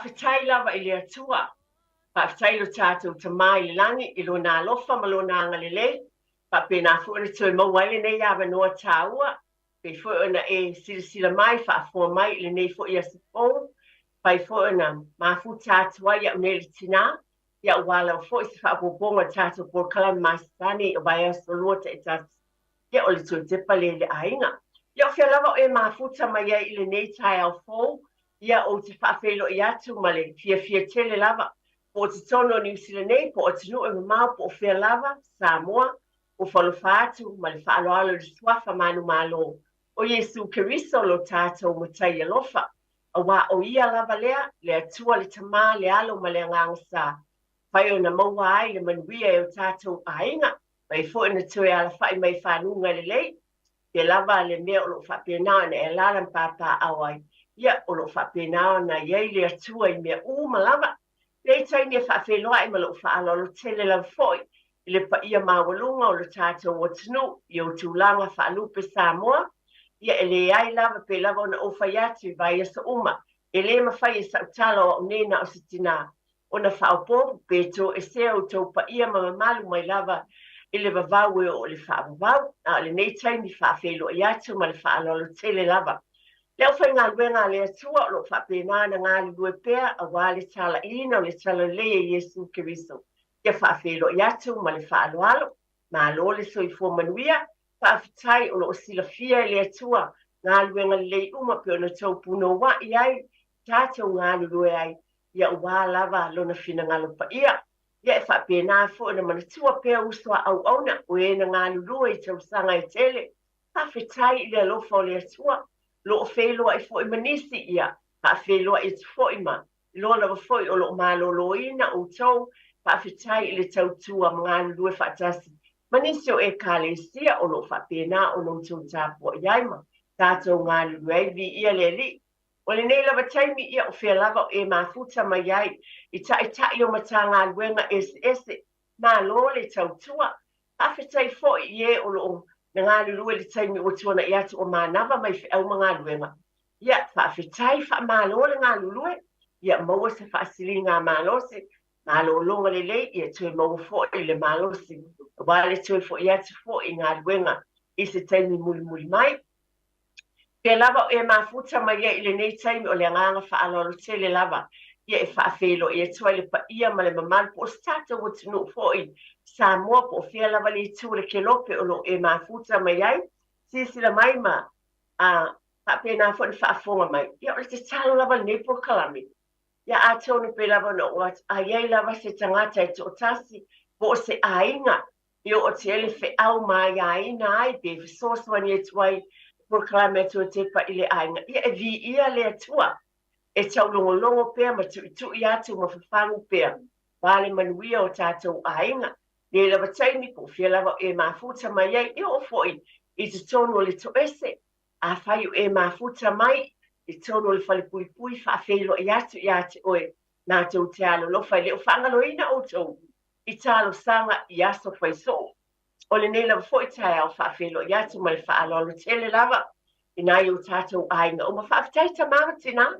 Faafetai lava i le Atua. Faafetai i lo tatou Tama i le lagi i Lona alofa ma Lona agalelei, faapena foi ona toe maua ai lenei avanoa taua, pei foi ona e silasila mai, faafofoga mai i lenei foi aso fou, fai foi ona mafuta atu ai au nei le tina, ia aua lava foi se faaopoopoga o le tatou polokalame masani o Vaiaso Lua Taitasi. Ia o le toe tepa lea i le aiga. Ia o fea lava o e mafuta mai ai i lenei taeao fou, ia ou te faafeiloai atu ma le fiafia tele lava, po o totonu o Niu Sila nei, po o atunuu e mamao, po o fea lava, Samoa, ua falofa atu ma le faaaloalo i le Suafa manumalo o Iesu Keriso lo tatou Matai alofa, aua o Ia lava lea, le Atua, le Tama, le Alo ma le Agaga Sa, fai ona maua ai le manuia e o tatou aiga, mai foi ona toe alafai mai fanuga lelei, te lava le mea o lo o faapena ona e alaala ma papaaao ai, ia o lo o faapena ona i ai le Atua i mea uma lava. Lenei taimi e faafeiloai ma lou faaaloalo tele lava foi i le paia maualuga o le tatou atunuu i ou tulaga faalupe Samoa, ia e leai lava pe lava ona ou fai atu i vaiaso uma, e le mafai e sau tala o au nei na o se tinā ona faaopoopo pe toesea outou paia ma mamalu mai lava i le vavau e oo i le faavavau, a o lenei taimi faafeiloai atu ma le faaaloalo tele lava. Le aufaigaluega a le Atua o lo o faapena ona galulue pea aua le talaiina o le talalelei e Iesu Keriso. Ia faafeiloai atu ma le faaaloalo, malo le soifua manuia, faafetai o lo o silafia e le Atua galuega lelei uma pe ona tou punouai ai, tatou galulue ai, ia aua lava lona finagalo paia. Ia e faapena foi ona manatua pea uso a auauna o e na galulue i tausaga e tele. Faafetai i le alofa o le Atua, lo o feiloai foi ma nisi, ia faafeiloai atu foi ma iloa lava foi o lo o maloloina outou. Faafetai i le tautua ma galulue faatasi ma nisi o ekalesia o lo o faapena ona outou tapuai ai ma tatou galulue ai, viia le Alii. O lenei lava taimi, ia o fea lava o e mafuta mai ai i taitai o Matagaluega eseese, malo le tautua. Faafetai foi i e o lo o na galulue i le taimi ua tuanai atu o manava mai feau ma galuega. Ia, faafetai, faamalo le galulue. Ia maua se faasiliga malosi, malologa lelei, ia toe maua foi le malosi, aua le toe foi atu foi i galuega i se taimi mulimuli mai. Pea lava o e mafuta mai ai i lenei taimi o le agaga faaaloalo tele lava, ia e faafeiloai atu ai le paia ma le mamalu po o se tatou atunuu foi Samoa, po o fea lava le itu o le kelope o lo o e mafuta mai ai, silasila mai ma faapena foi ona faafofoga mai. Ia o le tatalo lava lenei polokalame, ia atonu pe lava ona oo atu, a i ai lava se tagata e toatasi po o se aiga e oo atu i ai le feau ma aiaina ai pe fesoasoani atu ai polokalame a Toetepa i le aiga, ia e viia le Atua e taulogologo pea ma tuitui atu ma fafagu pea aua le manuia o tatou aiga. Nei lava taimi po o fea lava o e mafuta mai ai, e oo foi i totonu o le toese. Afai o e mafuta mai i totonu o le falepuipui, faafeiloai atu ia te oe matou te alolofa e le o faagaloina outou i talosaga i aso faisoo. O lenei lava foi taeao faafeiloai atu ma le faaaloalo tele lava i nai o tatou aiga uma. Faafetai tama ma tina,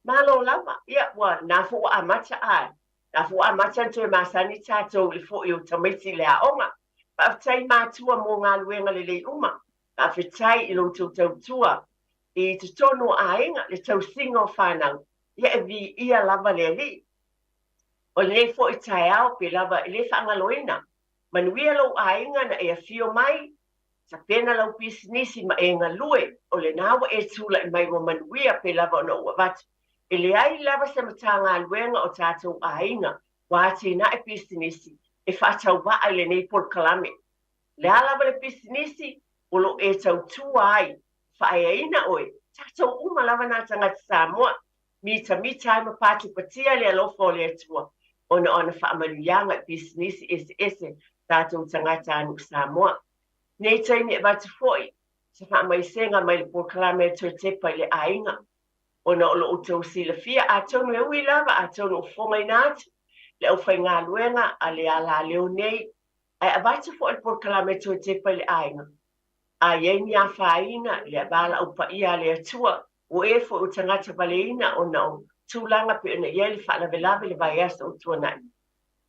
malo lava. Ia ua na foi ua amata ae. Na foi ua amata ona toe masani tatou i le foi o tamaiti i le aoga. Faafetai matua mo galuega lelei uma. Faafetai i lo outou tautua i totonu o aiga, le tausiga o fanau. Ia e viia lava le Alii. O lenei foi taeao pe lava e le faagaloina. Manuia lou aiga na e afio mai, tapena lau pisinisi ma e galue, o lena ua e tulai mai ua manuia pe lava ona ou avatu. E leai lava se Matagaluega o tatou aiga ua atinae pisinisi e faatauvaa i lenei polokalame. O le a lava le pisinisi o lo o e tautua ai, faaeaina oe, tatou uma lava nā tagata Samoa, mitamita ai ma patupatia le alofa o le Atua ona o ana faamanuiaga i pisinisi eseese tatou tagatanuu Samoa. Nei taimi e avatu foi se faamaisega mai le polokalame a Toetepa i le aiga, ona o lo outou silafia, atonu e ui lava, atonu o fofogaina atu le aufaigaluega a le alaleo nei, ae avatu foi le polokalame a Toetepa i le aiga. A i ai ni afaina i le valaau paia a le Atua, ua e foi o tagata valeina ona o tulaga pei ona i ai le faalavelave i le vaiaso ua tuanai.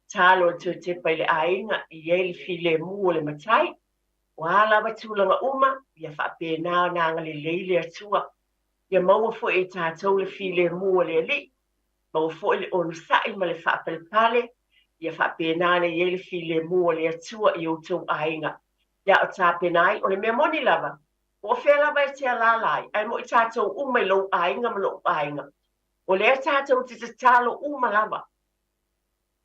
Tatalo le toe tepa i le aiga i ai le filemu o le Matai. O a lava tulaga uma, ia faapena ona agalelei le Atua. Ia maua foi e tatou le filemu o le Alii, maua foi le onosai ma le faapalepale, ia faapena ona i ai le filemu o le Atua i outou aiga. Ia o tapena ai, o le mea moni lava, po o fea lava e te alaala ai, ae mo'i tatou uma i lou aiga ma lo'u aiga, o lea tatou te tatalo uma lava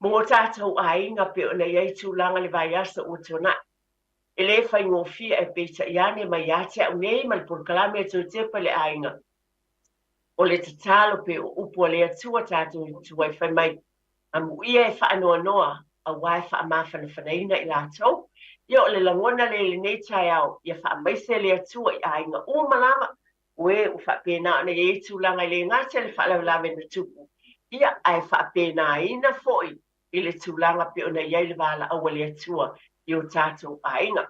mo o tatou aiga pei ona i ai tulaga i le vaiaso ua tuanai. E le faigofie ae peitai ane mai ia te au nei ma le polokalame a Toe Tepa i le Aiga, o le tatalo pei o upu a le Atua tatou i tua i fai mai, amuia e faanoanoa aua e faamafanafanaina i latou. Ia o le lagona lea i lenei taeao, ia faamaise le Atua i aiga uma lava, o e ua faapena ona i ai tulaga e le gata i le faalavelave na tupu, ia ae faapenaina foi i le tulaga pei ona i ai le valaau a le Atua i o tatou aiga.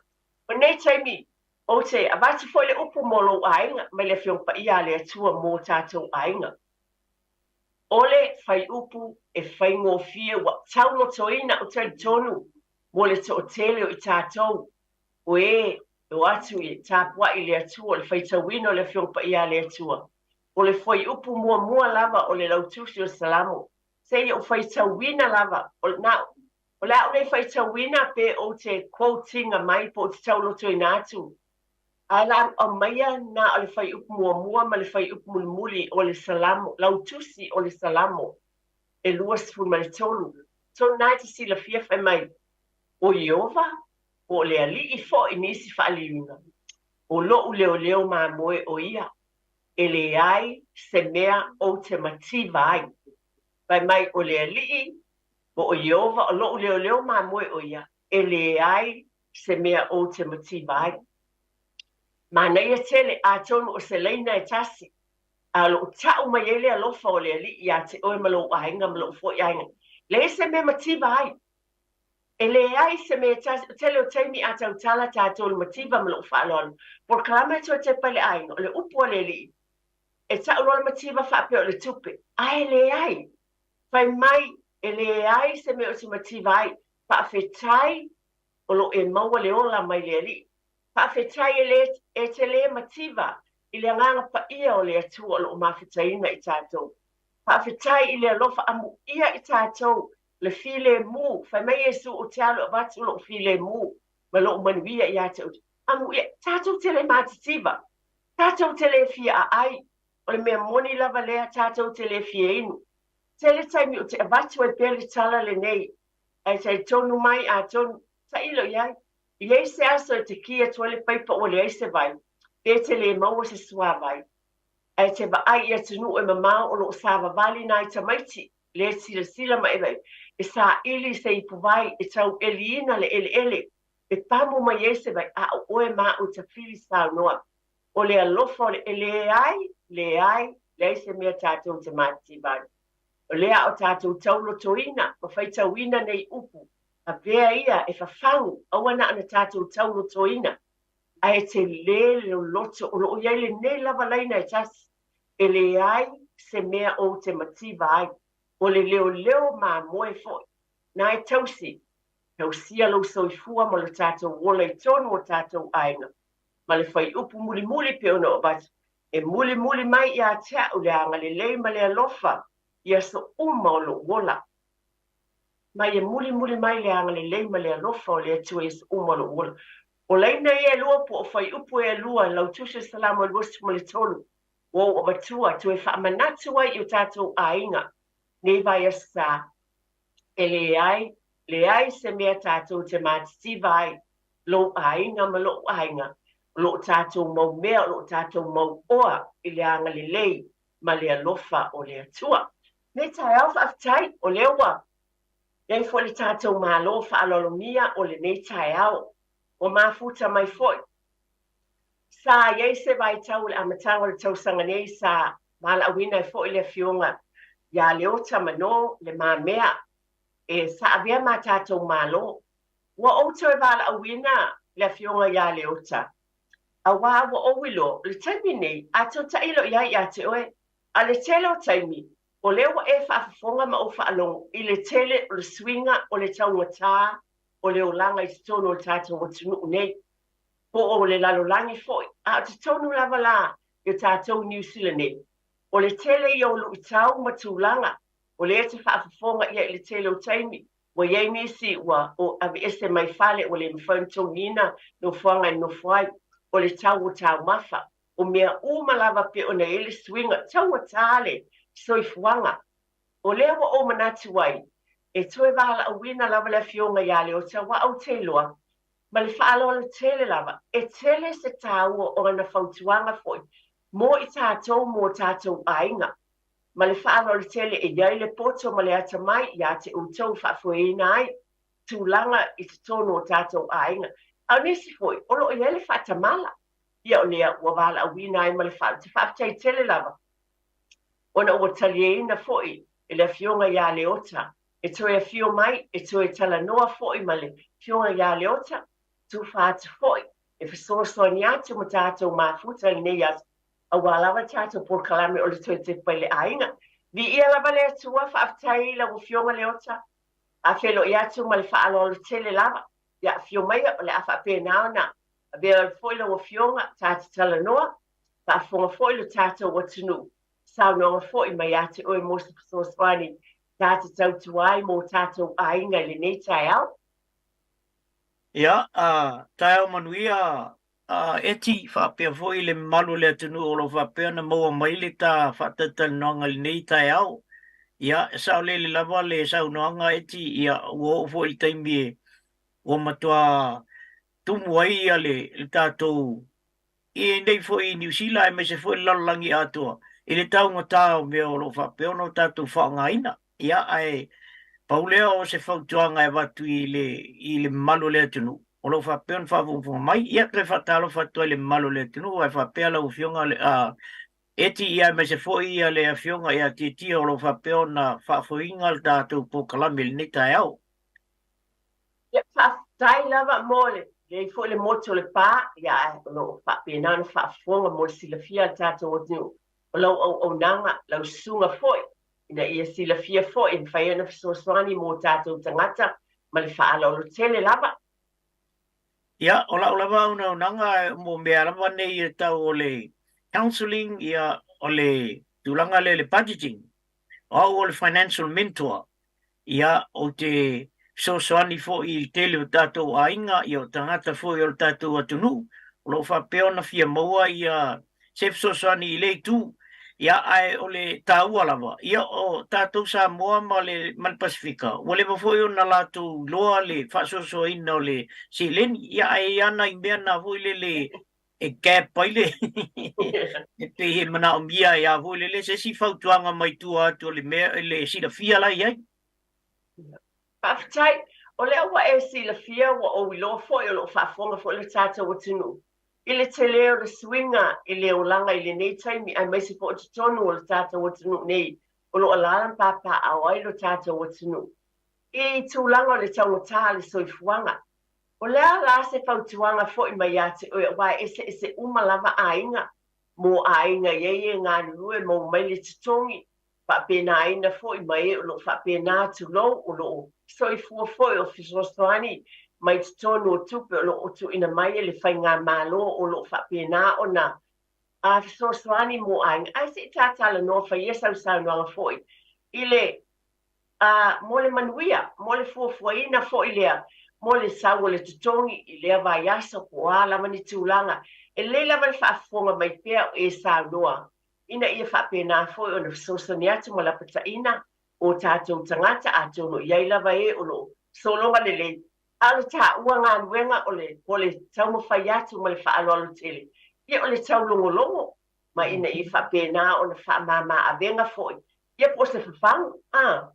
O lenei taimi, ou te avatu foi le upu mo lou aiga mai le Afioga Paia a le Atua mo tatou aiga. O le fuaiupu e faigofie ua taulotoina, ou te talitonu mo le toatele o i tatou o e o atu i tapuai i le Atua, o le faitauina o le Afioga Paia a le Atua. O le fuaiupu muamua lava o le lautusi o Salamo, seia ou faitauina lava, o na o le a ou le faitauina pe ou te quote ina mai po o te taulotoina atu. Ae la aumaia na o le fuaiupu muamua ma le fuaiupu mulimuli o le Salamo, lautusi o le Salamo e 23. So na te silafia fai mai, o Ieova, po o le Alii foi nisi faaliliuga, o lo'u leoleo mamoe o ia, e leai se mea ou te mativa ai. Fai mai o le Alii, po o Ieova, o lo'u leoleo mamoe o ia, e leai se mea ou te mativa ai. Manaia tele atonu o se laina e tasi, a o loo ta'u mai ai le alofa o le Alii iā te oe ma lou aiga ma lo'u foi aiga. Leai se mea mativa ai. E leai se mea e tasi, o tele o taimi a tautala tatou le mativa ma lo'u faaaloalo. Polokalame e toe tepa i le aiga, o le upu a le Alii, e ta'u loa le mativa faapea o le tupe, ae leai. Fai mai, e leai se mea o te mativa ai, faafetai o lo e maua le ola mai le Alii. Faafetai e le, e te le mativa i le agaga paia o le Atua o loo mafutaina i tatou. Faafetai i le alofa amuia i tatou le filemu. Fai mai Iesu ou te alu e avatu lou filemu ma lou manuia ia te outou. Amuia, tatou te le matitiva, tatou te le fia aai, o le mea moni lava lea, tatou te le fia inu. Tele taimi ou te avatu ai pea le tala lenei, ae talitonu mai atonu, tailo i ai. I ai se aso e te ki atu ai le paipa ua leai se vai, pe te le maua se suavai. Ae te vaai i atunuu e mamao o loo savavali nai tamaiti, le silasila ma e vaai, e saili se ipuvai, e taueliina le eleele, e pamu mai ai se vai, a o oe ma au tafili saunoa. O le alofa o le e leai, leai, leai se mea tatou te matitiva ai. O lea o tatou taulotoina ma faitauina nei upu, avea ia e fafagu, aua na ona tatou taulotoina, ae tele le loloto o loo i ai lenei lava laina e tasi, e leai se mea ou te mativa ai. O le leoleo mamoe foi, na e tausi, tausia lou soifua ma lo tatou ola i totonu o tatou aiga. Ma le fuaiupu mulimuli pei ona ou avatu, e mulimuli mai ia te au le agalelei ma le alofa i aso uma o lou ola. Ma ia mulimuli mai le agalelei ma le alofa o le Atua i aso uma o lou ola. O laina ia e lua po o fuaiupu e lua, lautusi o Salamo 23, ua ou avatua toe faamanatu ai i o tatou aiga nei vaiaso sa, e leai, leai se mea tatou te matitiva ai, lou aiga ma lou aiga, o loo tatou mau mea, o loo tatou mau oa i le agalelei ma le alofa o le Atua. Nei taeao faafetai, o lea ua i ai foi le tatou Malo faaaloalogia o lenei taeao. Ua mafuta mai foi. Sa i ai se vaitau i le amataga o le tausaga nei sa valaauina ai foi le Afioga ia Leota Mano Le Mamea e sa avea ma tatou Malo. Ua ou toe valaauina le Afioga ia Leota, auā ua ou iloa o le taimi nei a toe tailo i ai ia te oe, a o le tele o taimi O lea ua e faafofoga ma ou faalogo i le tele o le suiga o le taugatā o le olaga i totonu o le tatou atunuu nei, po o le lalolagi foi, a o totonu lava la i o tatou i Niu Sila nei, o le tele ia o luitau ma tulaga o lea e te faafofoga ia i le tele o taimi, ua i ai nisi ua aveese mai fale ua le mafai ona totogiina nofoaga e nonofo ai, o le tau o taumafa, o mea uma lava pei ona i ai le suiga taugatā le soifuaga. O lea ua ou manatu ai, e toe valaauina lava le Afioga ia Leota aua ou te iloa, ma le faaaloalo tele lava, e tele se taua o ana fautuaga foi mo i tatou mo tatou aiga. Ma le faaaloalo tele e i ai le poto ma le atamai ia te outou e faafoeina ai tulaga i totonu o tatou aiga. A o nisi foi, o lo o i ai le faatamala. Ia o lea ua valaauina ai ma le faaaloalo. Ou te faafetai tele lava ona ua talieina foi e le Afioga ia Leota e toe afio mai, e toe talanoa foi ma le Afioga ia Leota, tufa atu foi e fesoasoani atu ma tatou mafuta i lenei aso, aua lava le tatou polokalame o le Toe Tepa i le Aiga. Viia lava le Atua, faafetai i lau Afioga Leota, a feiloai atu ma le faaaloalo tele lava. Ia afio maia, o le a faapena ona avea foi lau Afioga ta te talanoa, faafofoga foi lo tatou atunuu, saunoaga foi mai ia te oe mo se fesoasoani ta te tautua ai mo tatou aiga i lenei taeao. Ia, taeao manuia Eti, faapea foi le mamalu o le atunuu o lo o faapea ona maua mai le ta faatalatalanoaga i lenei taeao. Ia, e saolele lava le saunoaga Eti, ia ua oo foi i le taimi e ua matua tumu ai ia le tatou i nei foi i Niu Sila aemaise foi le lalolagi atoa i le taugata o mea o lo o faapea ona o tatou faaaogaina. Ia, ae pau lea o se fautuaga e avatu i le, i le mamalu o le atunuu o lo o faapea ona faafogafoga mai. Ia, toe faatalofa atu ai i le mamalu o le atunuu ae faapea lau Afioga Eti, ia aemaise foi ia le Afioga ia Tietie o lo o faapea ona faafoeina le tatou polokalame i lenei taeao. Ia, faafetai lava mo le lelei foi le motu o Lepa, ia, ae o lo o faapena ona faafofoga mo le silafia a le tatou atunuu o lau auaunaga, lau susuga foi, ina ia silafia foi e mafai ai ona fesoasoani mo tatou tagata ma le faaaloalo tele lava. Ia, o lau lava auaunaga mo mea lava nei e tau o le counselling, ia, o le tulaga lea i le budgeting, O au o le financial mentor, ia, ou te fesoasoani foi i le tele o tatou aiga, ia, o tagata foi o le tatou atunuu o lo o faapea ona fia maua ia se fesoasoani i lea itu. Ia, ae o le taua lava, ia, o tatou Samoa ma le, ma le Pasefika, ua leva foi ona latou iloa le faasoasoaina o le seleni, ia, ae i ai lava nai mea na foi lele e gap ai le e pei e manaomia ai lava foi lele se isi fautuaga mai tua atu o le mea le silafia la e i ai. Faafetai. O lea ua e silafia, ua ou iloa foi o lo o faafofoga foi le tatou atunuu i le tele o le suiga i le olaga i lenei taimi aemaise foi o totonu o le tatou atunuu nei o lo o alaala ma papaaao ai lo tatou atunuu i tulaga o le taugata o le soifuaga. O le a la se fautuaga foi mai ia te oe aua e eseese uma lava aiga, mo aiga i ai e galulue maua mai le totogi, faapenaina foi ma e o lo o faapena, tulou, o lo o soifua foi o fesoasoani mai totonu o tupe o lo o tuuina mai e le faigamalo o lo o faapena ona fesoasoani mo aiga. Ae se i ta talanoa fai ia sau saunoaga foi i le A mo le manuia, mo le fuafuaina foi lea mo le sau o le totogi i lea vaiaso po o a lava ni tulaga, e lelei lava le faafofoga mai pea o e saunoa ina ia faapena foi ona fesoasoani atu ma lapataiina o tatou tagata, atonu i ai lava e o lo o sologa lelei, a o le taua galuega o le, o le taumafai atu ma le faaaloalo tele, ia o le taulogologo ma ina ia faapena ona faamama avega foi Ia po o se fafagu, a.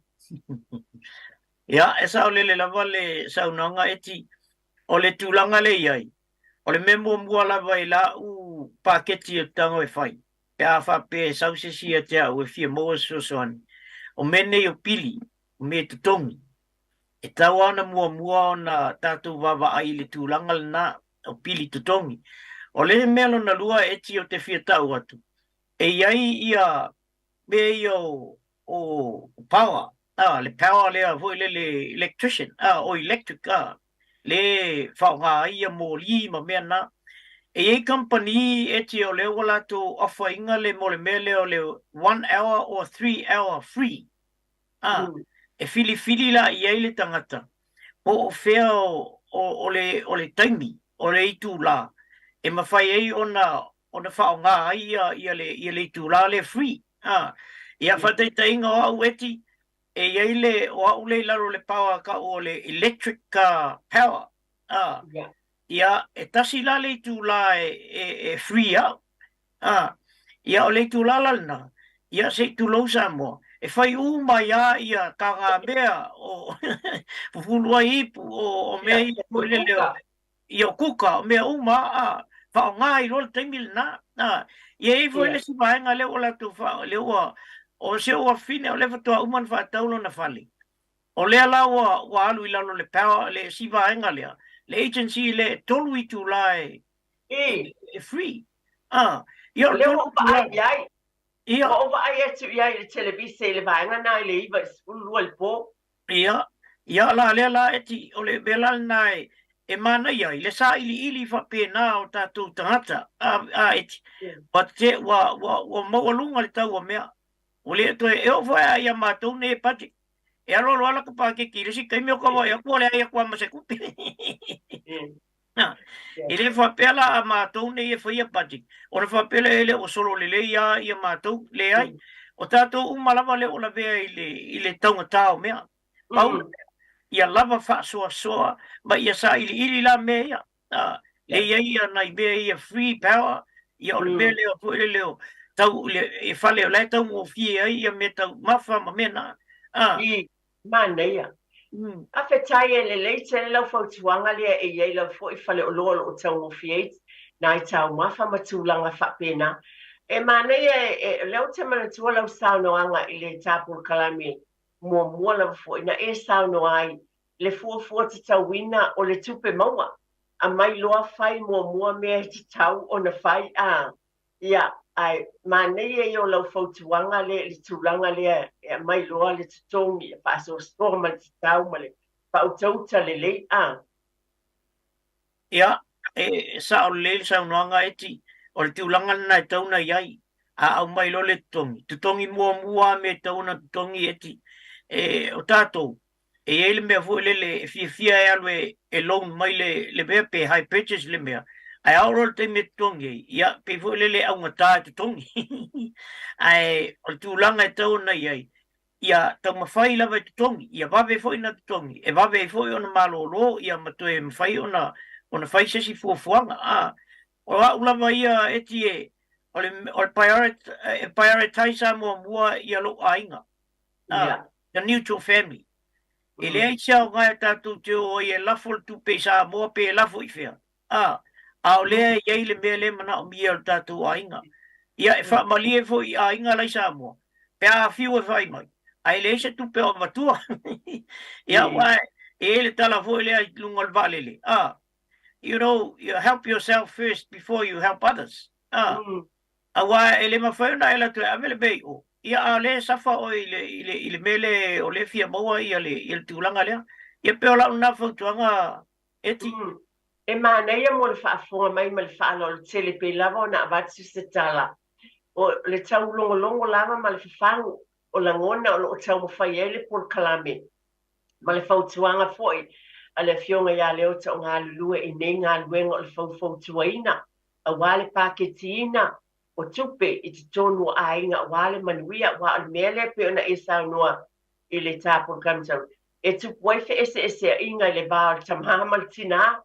Ia, e saolele lava le saunoaga Eti. O le tulaga lea e i ai, o le mea muamua lava i lau paketi ou te tago e fai, pe a faapea e sau se isi ia te au e fia maua se fesoasoani, o mea nei o pili, o mea e totogi, e tatau lava ona muamua ona tatou vaavaai i le tulaga lena o pili totogi. O le mea lona lua Eti ou te fia tau atu, e i ai ia mea ia o o power, a, le power lea foi lele electrician, a, o electric, a, le faaaoga ai ia moli ma mea na. E i ai kamupani eti o lea ua latou offer ina le mo le mea lea o le 1 hour or 3 hour free. A, e filifili la i ai le tagata po o fea o le taimi o le itulā e mafai ai ona faaaoga ai ia le itulā lea free. A, ia faataitaiga o au eti, e i ai le o au le i lalo o le power ka o le electric power. A, ia e tasi la le itulā e free au. A, ia o le itulā la lena, ia se i tulou Samoa, e fai uma ai ia tagamea o fufulu ai ipu o mea ia foi lele o ia o kuka o mea uma a faaaoga ai loa le taimi lena. A, ia i ai foi le isi vaega lea ua latou lea ua o se ua fine o lea faatoa uma ona faatau lona fale. O lea la ua alu i lalo le power le isi vaega lea, le agency le e 3 itulā e free. A, ia o le 3 itulā. I ai. Ia. Ua ou vaai atu i ai i le televise i le vaega na i le 9:12 i le po. Ia la lea la eti o le mea la lena e manaia ai le sailiili faapena o tatou tagata a eti. Ua te ua maualuga le tau o mea. Ua le toe e oo foi a ia matou nei e budget. E alo alo ala ka paketi i le isi taimi o ka vaai atu ua leai atu lava ma se tupe. E le faapea la a matou nei e faia budget, ona faapea lea e le o solo lelei a ia matou, leai. O tatou uma lava lea o lavea i le taugata o mea. Pau le mea, ia lava faasoasoa ma ia sailiili la mea ia. Le i ai ia nai mea ia free power, ia o le mea lea foi lele o tau le e fale o la e taugofie ai ia mea taumafa ma mea na. Manaia. Faafetai e lelei tele lau fautuaga lea e i ai lau foi faleoloa o lo o taugofie ai nai taumafa ma tulaga faapena. E manaia e o lea ou te manatua lau saunoaga i le ta polokalame muamua lava foi na e saunoa ai le fuafua tatauina o le tupe maua. Aumai loa fai muamua mea e tatau ona fai a. Ia, ae manaia ia o lau fautuaga lea i le tulaga lea e aumai loa le totogi e faasoasoa ma le tatau ma le faautauta lelei a. Ia, e sao lelei le saunoaga eti, o le tulaga lena e tatau ona i ai. A aumai loa le totogi, totogi muamua lava mea e tatau ona totogi eti. E, o tatou, e i ai le mea foi lele e fiafia e alu e loan mai le mea pe hire purchase le mea, ae a oo loa i le taimi e totogi ai, ia pei foi lele e augata e totogi. Ae o le tulaga e tatau ona i ai, ia taumafai lava e totogi, ia vave foi ona totogi, e vave ai foi ona malolo ia ma toe mafai ona fai se isi fuafuaga. A, o au lava ia eti e, o le, o le e prioritize muamua ia lou aiga. The neutral family. E leai se aoga e tatou te o ai e lafo le tupe i Samoa pe e lafo i fea. A o lea e i ai le mea lea e manaomia e le tatou aiga. Ia e faamalie foi i aiga la i Samoa, pe a fiu e fai mai, ae leai se tupe o avatua. Ia aua e i ai le tala foi lea i luga o le vaalele, you help yourself first before you help others. Aua e le mafai ona e alu atu e ave le mea i o, ia a o lea e suffer oe i le mea lea o lea e fia maua ia le tulaga lea. Ia pei o lau lena fautuaga eti. E manaia mo le faafofoga mai ma le faaaloalo tele pei lava ona avatu se tala. O le taulogologo lava ma le fafagu o lagona o lo o taumafai ai le polokalame ma le fautuaga foi a le Afioga ia Leota o galulue i nei galuega o le faufautuaina aua le paketiina o tupe i totonu o aiga aua le manuia, aua o le mea lea pei ona e saunoa i le ta polokalame talu, e tupu ai feeseeseaiga i le va o le tamā ma le tinā,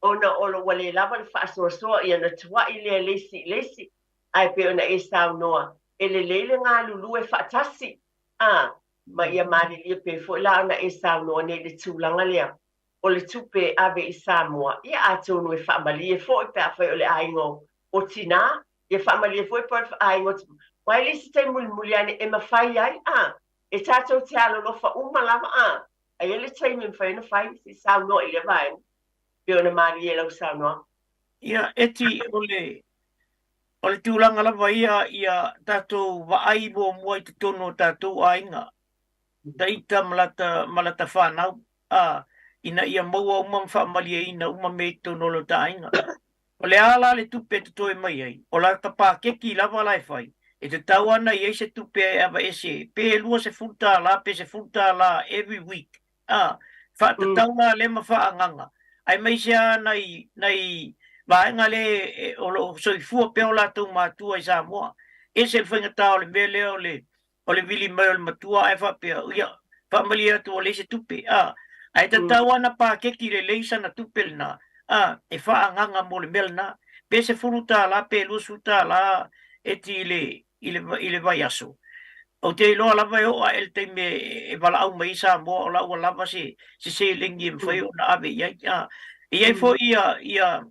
ona o lo ua le lava le faasoasoa ia ona tuai lea le isi i le isi, ae pei ona e saunoa, e lelei le galulue faatasi, a, ma ia malilie pei foi la ona e saunoa nei i le tulaga lea o le tupe e ave i Samoa, ia atonu e faamalie foi pe afai o le aiga o tinā, ia faamalie foi pe o le aiga o tamā. Aua e le isi taimi mulimuli ane e mafai ai, a, e tatou te alolofa uma lava, a, ae i ai le taimi e mafai ona fai, se i saunoa i lea vaega, pei ona malie lau saunoaga. Ia, eti o le. O le tulaga lava ia ia tatou vaai muamua i totonu o tatou aiga, taita ma lata, ma lata fanau, a, ina ia maua uma ma faamalieina uma mea i totonu o lota aiga. O le a la le tupe e totoe mai ai? O lata paketi lava la e fai, e tatau lava ona i ai se tupe e aveese pe $20 pe $10 every week a, faatatau la lea ma faaagaga, aemaise lava nai, nai vaega lea o lo o soifua pea o latou matua i Samoa. Ese le faigata o le mea lea o le, o le vili mai o le matua ae faapea, ia, faamalie atu ua leai se tupe, a, ae tatau lava ona paketi lelei sana tupe lena, a, e faaagaga mo le mea lena, pe $10 pe $20 eti i le, i le, i le vaiaso. Ou te iloa lava e oo ae le taimi e valaau mai ai Samoa o la ua lava se, se seleni e mafai ona ave i ai. A, e i ai foi ia, ia,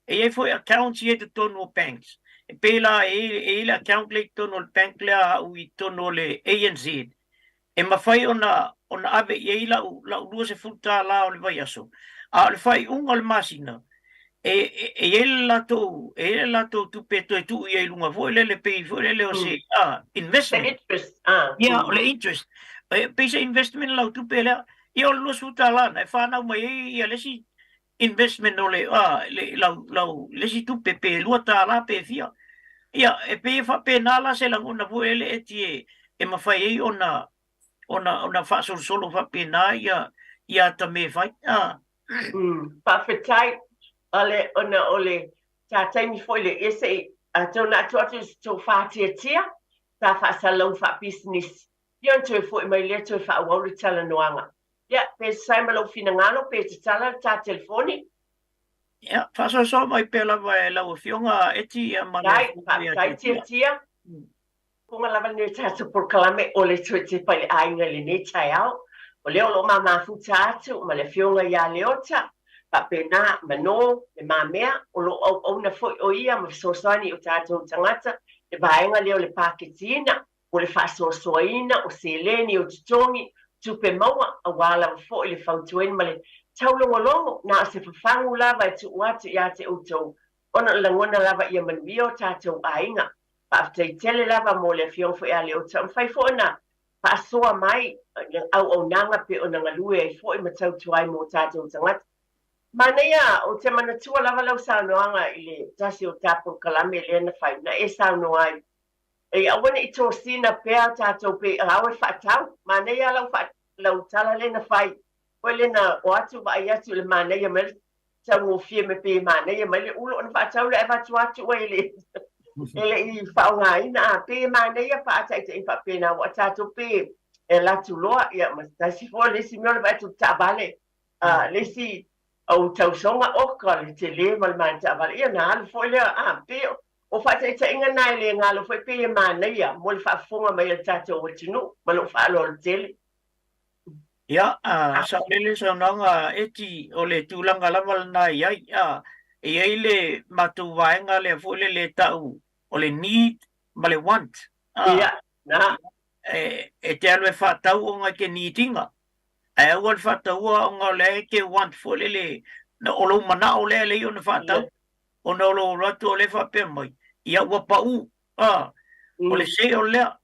e i ai foi accounts ia i totonu o banks. E pei la e i ai le account lea i totonu o le bank lea a au i totonu o le ANZ, e mafai ona ona ave i ai lau lau $20 o le vaiaso, a o le faaiuga o le masina, e e i ai le latou e i ai le latou tupe e toe tuu i ai i luga foi lele pei foi lele o se investment. Se interest, ah. Ia, o le interest. E pei se investment lau tupe lea. Ia o le $20 na e fanau mai ai ia le isi investment o le, a, le, lau, lau, le isi tupe pe $2 pe fia. Ia, e pei e faapena la se lagona foi lele Eti e, e mafai ai ona, ona, ona faasolosolo faapena ia, ia ata mea e fai. A. Faafetai, ale, ona o le ta taimi foi le ia se i, atonu a tuu atu i se tou faatiatia, ta faasalalau faapisinisi, ia ona toe foi mai lea toe faaauau le talanoaga. Ia, pe tusa ai ma lou finagalo, pe tatala le ta telefoni. Ia, faasoasoa mai pea lava e lau Afioga Eti ia ma le Faafetai, faafetai Tiatia. Konga lava lenei o tatou polokalame o le toe tepa i le aiga i lenei taeao. O lea o lo o mamafuta atu ma le Afioga ia Leota, faapena Mano Le Mamea, o lo o auauna foi o ia ma fesoasoani i o tatou tagata i le vaega lea o le paketiina. o le faasoasoaina o seleni o totogi, tupe maua, aua lava foi le fautuaina ma le taulogologo, na o se fafagu lava e tuu atu ia te outou, ona o le lagona lava ia manuia o tatou aiga. Faafetai tele lava mo le Afioga foi ia Leota, ua mafai foi ona faasoa mai le auaunaga pei ona galue ai foi ma tautua ai mo tatou tagata. Manaia, ou te manatua lava lau saunoaga i le tasi o ta polokalame lea na fai, na e saunoa ai, E aua ne i tosina pea tatou pe ao e faatau. Manaia lau faa, lau tala lea na fai. Foi lea na o atu vaai atu i le manaia mai le taugofie mai pei e manaia mai le ulo ona faatau lea avatu atu ai e le e le i faaaogaina a pei e manaia faataitaiga faapena aua tatou pe e alu atu loa ia ma tasi foi le isi mea o le vaai atu i le taavale a le isi au tausoga oka le tele ma le manaia taavale ia na alu foi lea a pei O faataitaiga na e le galo foi pei e manaia mo le faafofoga mai a le tatou atunuu ma lou faaaloalo tele. Ia, saolele saunoaga Eti, o le tulaga lava lena e i ai. E i ai le matou vaega lea foi lele e tau o le need ma le want. Ia, na. E te alu e faatau ona e te need ina, ae aua le faataua ona o lea e te want foi lele, o lou manao lea e leai ona faatau. Ona o lou alu atu o lea faapea mai, ia ua pau, a, o le sale lea.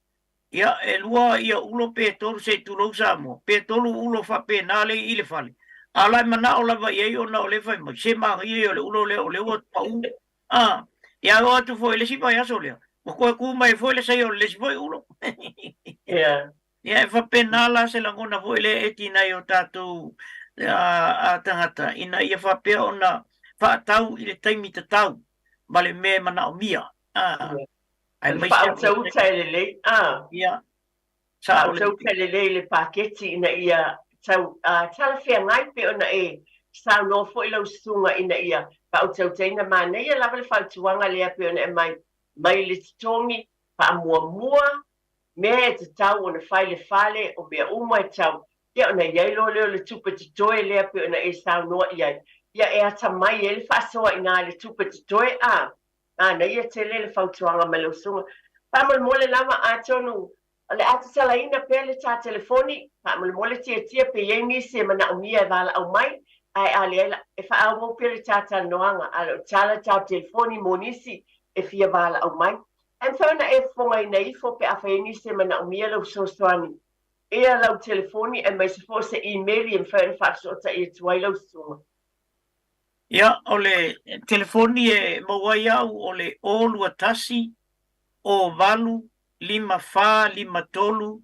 Ia, e lua ia ulo pe tolu se i tulou Samoa, pe tolu ulo faapena lea i le fale. A o la e manao lava i ai ona o lea e fai mai, se manaia ia o le ulo lea o lea ua pau, a. Ia, e oo atu foi i le isi vaiaso lea, ua toe tu mai foi le sale o le isi foi ulo. Ia. Ia, e faapena la se lagona foi lea e eti nai o tatou tagata ina ia faapea ona faatau i le taimi tatau ma le mea e manaomia. Aemaise lava Faautauta e lelei, a. Ia, sao lelei. Faautauta lelei i le paketi ina ia tau talafeagai pei ona e saunoa foi lau susuga ina ia faautautaina. Manaia lava le fautuaga lea pei ona e aumai mai le totogi faamuamua mea e tatau ona fai le fale, o mea uma e tau, ia ona i ai loa lea o le tupe totoe lea pei ona e saunoa i ai, ia e atamai ai le faasoa i ina i le tupe totoe, a, manaia tele le fautuaga mai lau susuga. Faamolemole lava, atonu o le a tatalaina pea le ta telefoni, faamolemole tiatia pe i ai nisi e manaomia e valaau mai, ae a leai la, e faaauau pea le ta talanoaga, a o le tatala le ta telefoni mo nisi. e fia valaau mai. Ae mafai ona e fofogaina ifo pe afai e i ai nisi e manaomia lau fesoasoani ia lau telefoni aemaise foi o se imeli e mafai ona faafesootai atu ai lau susuga. Ia, o le telefoni e maua ai au o le 0 21 08 54 53 22.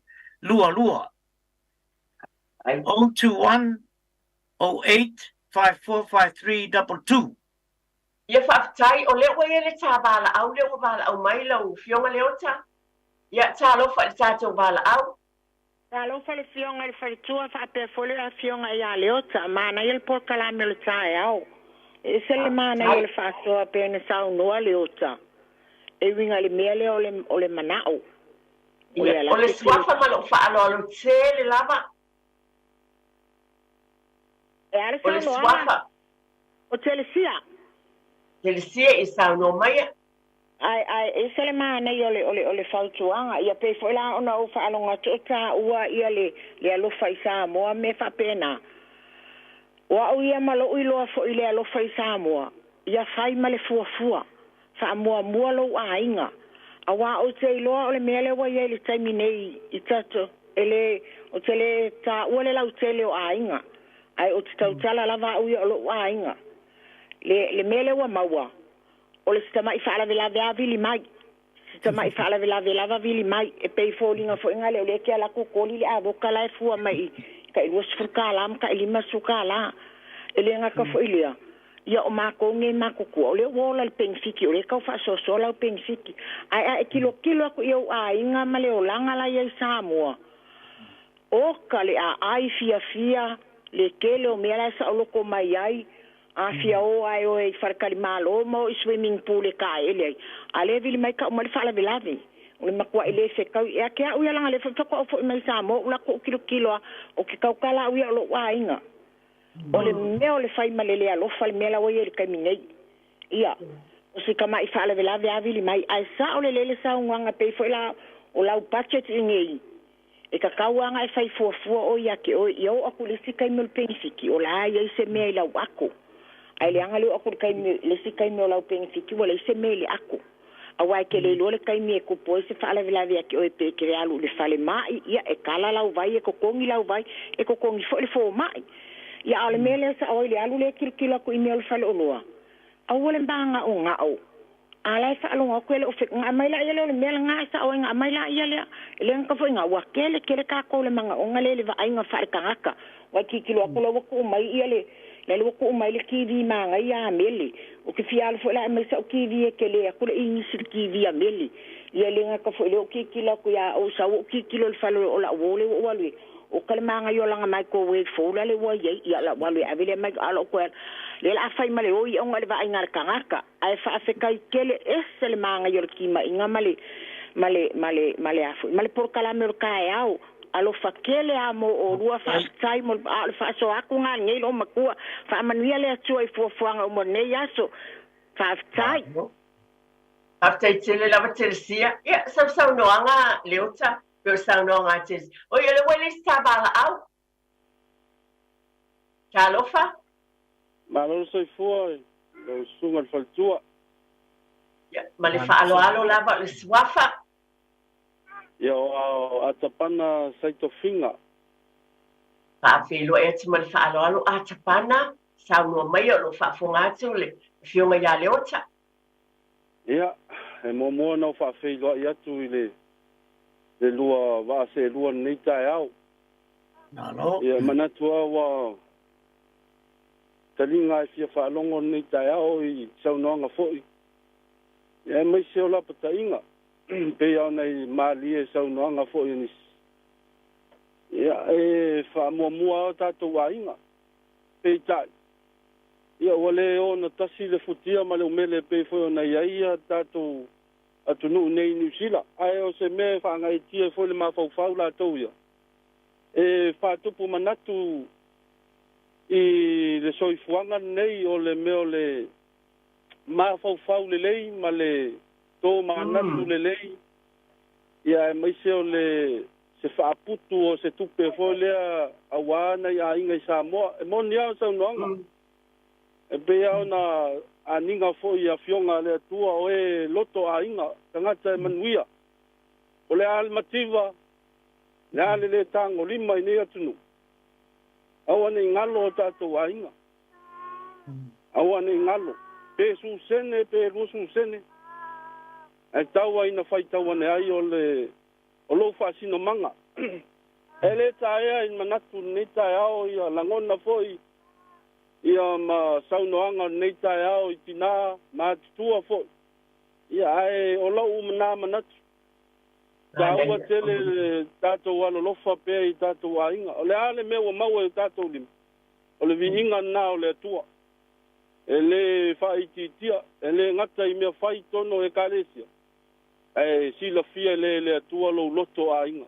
021 08 54 53 22. Ia faafetai, o lea ua i ai le ta valaau lea ua valaau mai lau Afioga Leota. Ia, talofa i le tatou valaau. Talofa le Afioga i le faletua faapea foi le Afioga ia Leota. Manaia le polokalame o le taeao. E ese le manaia o le faasoa pei ona saunoa Leota e uiga i le mea lea o le manao. O le, o le suafa ma lou faaaloalo tele lava. E a le O le saunoaga? Suafa. O Telesia. Telesia i saunoa maia. Ae ese le manaia o le fautuaga. Ia pei foi la ona ou faalogo atu o taua ia le alofa i Samoa me faapena. O au ia ma lou iloa foi le alofa i Samoa, ia fai ma le fuafua. Faamuamua lou aiga. Auā ou te iloa o le mea lea ua i ai le taimi nei i tatou e le o te le taua le lautele o aiga. Ae ou te tautala lava au ia o lou aiga. Le mea lea ua maua, o le si faalavelave a vili mai. Si tamai faalavelave lava vili mai. E pei foliga foi nga le o le ke ala kukoli le avoka la e fua mai i ka i $20 ma ka i $50. E le gata foi lea. Ia o makou nei makutua, o lea ua ola le penifiti, o lea tau faasoasoa lau penifiti. Ae a e tilotilo atu i ou aiga ma le olaga la i ai Samoa, oka le aai fiafia, le tele o mea la e saoloto mai ai, a fia o ae oe i faletalimalo ma o i swimming pool e kaele ai. A le vili mai ka uma le faalavelave. O le matua i le fetau. E ake au ia laga le faatoa ou foi mai Samoa, ua latou kilokilo a, o ke tautala au ia o lou aiga. O le mea o le fai ma le le alofa le mea la ua i ai i le taimi nei. Ia, o se tamai faalavelave a vili mai. Ae sao lelei le saunoaga pei foi la o lau budget i nei. E tatau lava e fai fuafua o ia te oe ia oo atu i le isi taimi o le penifiti o la i ai se mea i lau ako. Ae leaga le oo atu i le taimi le isi taimi o lau penifiti ua leai se mea i le ako. Auā e te le iloa le taimi e tupu ai se faalavelave ia te oe pe e te alu i le falemai, ia e kala lau vai, e totogi lau vai, e totogi foi le fomai. Ia a o le mea lea sao ai le alu lea tilotilo atu i mea o le faleoloa. Aua le magaogao. A la e faalogo atu e le o fe mai la ia lea o le mea lena e sao ai na aumai la ia lea. E le gata foi na ua tele tele tatou le magaoga lea i le vaaiga faale-tagata. Ua tilotilo atu la ua tuu mai ia le la ua tuu mai le TV manaia a mele. Ou te fia alu foi la e aumai sau TV e tele atu le inisi le TV a mele. Ia le gata foi lea ou tilotilo atu ia ou sau ou tilotilo i le fale o lau uo lea ua ou alu i o ka le magaia o lana microwave fou la le ua iai ia lau alu e ave lea mai a lou toe lea la fai ma le oi ona le vaaiga a le tagata ae faafetai tele ese le magaia o le timaiga ma le ma le ma le ma le a foi ma le polokalame o le taeao alofa tele a mo olua faafetai mo a o le faasoa atu gā lenei loo matua faamanuia le Atua i fuafuaga uma o lenei aso faafetai. Faafetai tele lava Telesia. Ia, sausaunoaga Leota, pe o saunoaga a Telesia. O ia le ua le isi ta valaau. Talofa. Malo le soifua lau susuga le faletua. Ia, ma le faaaloalo lava o le suafa. Ia o Atapana Saitofiga. Faafeiloai atu ma le faaaloalo Atapana, saunoa mai o loo faafofoga atu le afioga ia Leota. Ia, e muamua ona ou faafeiloai atu i le lua vaa seelua lenei taeao. Malo. Ia, manatu lava ua taliga e fia faalogo lenei taeao i saunoaga foi. Ia, aemaise o lapataiga, pei ona i malie saunoaga foi o nisi. Ia, e faamuamua lava tatou aiga. Peitai, ia ua le ona tasi le futia ma le umele pei foi ona i ai ia tatou atunuu nei i Niu Sila. Ae o se mea e faagaeetia foi le mafaufau latou ia, e faatupu manatu i le soifuaga lenei o le mea o le mafaufau lelei ma le tomanatu lelei, ia aemaise o le se faaputu o se tupe foi lea auā nai aiga i Samoa. E moni lava saunoaga. E pei lava ona aniga foi i Afioga a le Atua o e loto aiga, tagata e manuia. O le a le mativa, le a le lē tagolima i nei atunuu, aua ne i galo o tatou aiga. Aua ne i galo, pe susene pe lua susene, ae tau ai ina faitau ane ai o le o lou faasinomaga. E le taea i manatu i lenei taeao ia lagona foi ia ma saunoaga o lenei taeao i tinā matutua foi, ia ae o lou na manatu, taua tele le tatou alolofa pea i tatou aiga. O le a le mea ua maua i o tatou lima, o le viiga lena o le Atua. E le faaitiitia, e le gata i mea fai i totonu o Ekalesia, Ae silafia lea e le Atua lou loto aiga.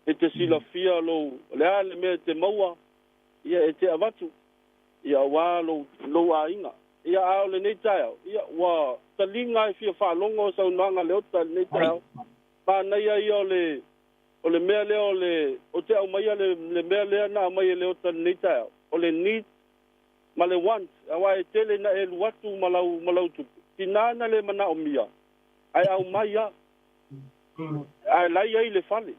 E te silafia lou, o le a le mea e te maua, ia e te avatu, ia aua lou, lou aiga. Ia a o lenei taeao, ia ua taliga e fia faalogo saunoaga a Leota i lenei taeao. Manaia ia o le, o le mea lea o le, ou te aumaia le, le mea lea na aumai e Leota i lenei taeao, o le need ma le want, aua e tele ina e alu atu ma lau, ma lau tupe. Tina na le manaomia, ae aumai a. Ae la i ai le fale.